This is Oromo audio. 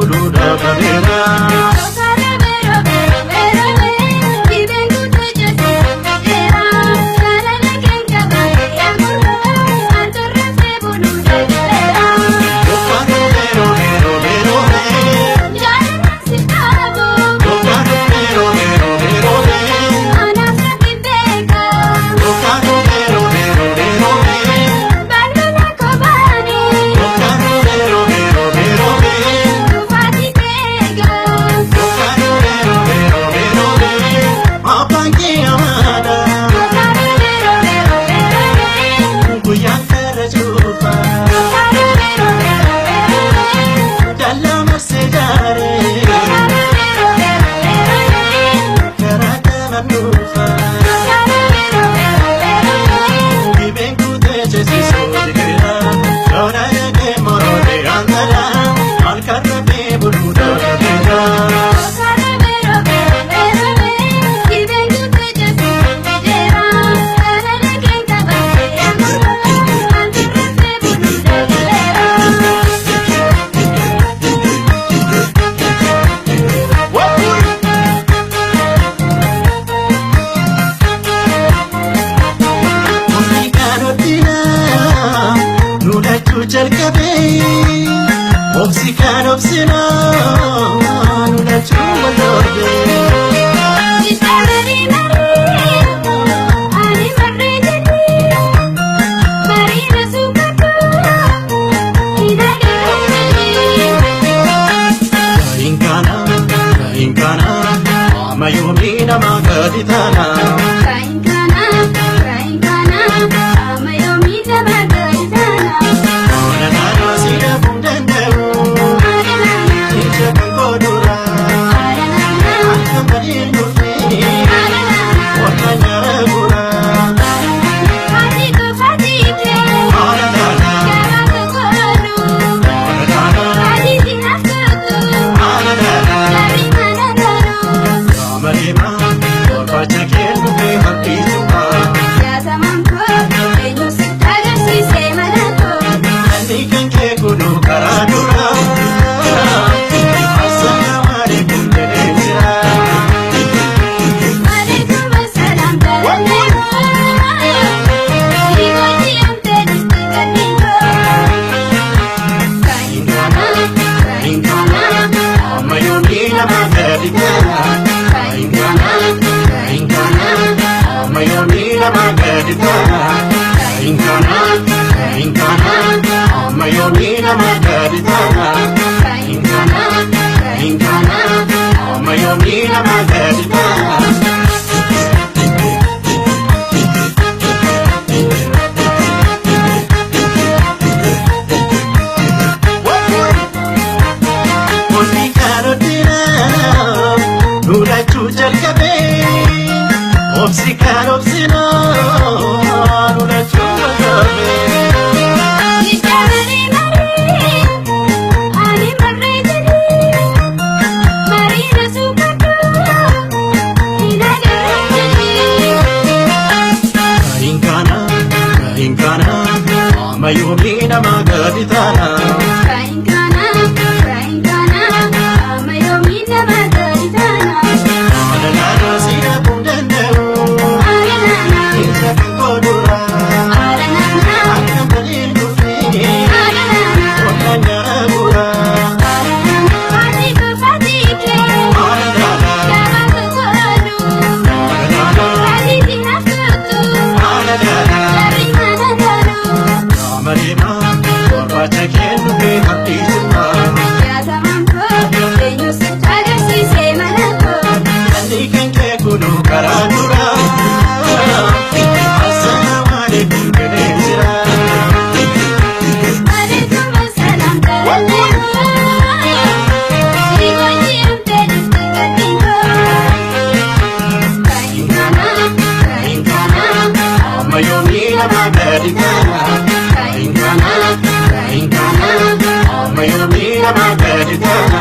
Buluu dagateera. Bokkaan roobee roobee roobee roobee. Bokkaan roobee roobee roobee roobee. Bokkaan roobee roobee roobee roobee. Bokkaan roobee roobee roobee roobee. Bokkaan roobee roobee roobee roobee. Abbaan kee amaadha. Guyyaan karra cufa. Dallaa marsee jaaree. Karaa kana dhufa. Dhibeen kutee ceesisuu biqilaa. Loona eegee moroodee aangalaa. Halkan rafee buluu dagateera. Hundi kan hodhinaa nulachuu jalqabee. Obsi kan obsinaa nulachuu wal dhoobee. Gaa'iin kana gaa'iin kana amma yoomii nama gadi taana. Mana naannoo si dhabuu danda'u. Ija kan godhuura. Akka malee dhufee. Warra nyaara gura. Haala naannaa. Haala naannaa. Haala naannaa. Qaama deemaa. Barbaacha kennu fi harkisumaa. Namni kan kee kunu karaa dura. Assalaamu alaikum jedhee jira. Amma yoomii nama gadi taana. Amma yoomii nama gadi taana. Amma yoomii nama gadi taana. Amma yoomii nama gadi taana. Hundi kan hodhinaa nulachuu jalqabee. Obsi kan obsinaa nulachuu jalqabee. Gaa'iin kana gaa'iin kana amma yoomii nama gadi taana. Haala naannoo si dhabuu danda'u. Ija kan godhuura. Akka malee dhufee. Warra nyaara gura. Haala naannaa. Haala naannaa. Haala naannaa. Qaama deemaa. Barbaacha kennu fi harkisumaa. Namni kan kee kunu karaa dura. Assalaamu alaikum jedhee jira. Amma yoomii nama gadi taana. Amma yoomii nama gadi taana.